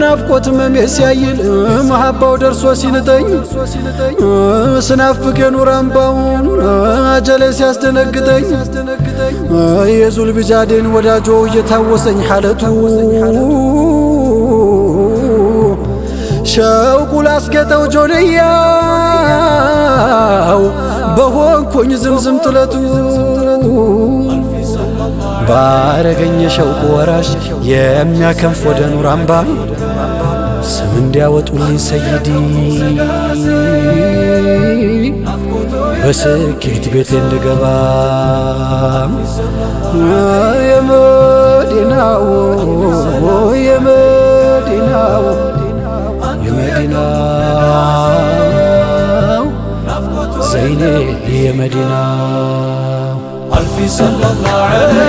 የናፍቆት ህመሜ ሲያይል፣ መሐባው ደርሶ ሲንጠኝ፣ ስናፍቅ የኑር አምባውን አጀሌ ሲያስደነግጠኝ፣ የዙል ቢጃዴን ወዳጆ እየታወሰኝ ሐለቱ፣ ሸውቁ ላስጌጠው ጆንያው በሆንኩኝ ዝምዝም ጥለቱ። ባረገኝ የሸውቁ ወራሽ የሚያከንፍ ወደ ኑር አምባ፣ ስም እንዲያወጡልኝ ሰይዲ በስኬት ቤቴ እንድገባ። የመዲናው የመዲናው የመዲናው ዘይኔ የመዲናው ألف صلى الله عليه.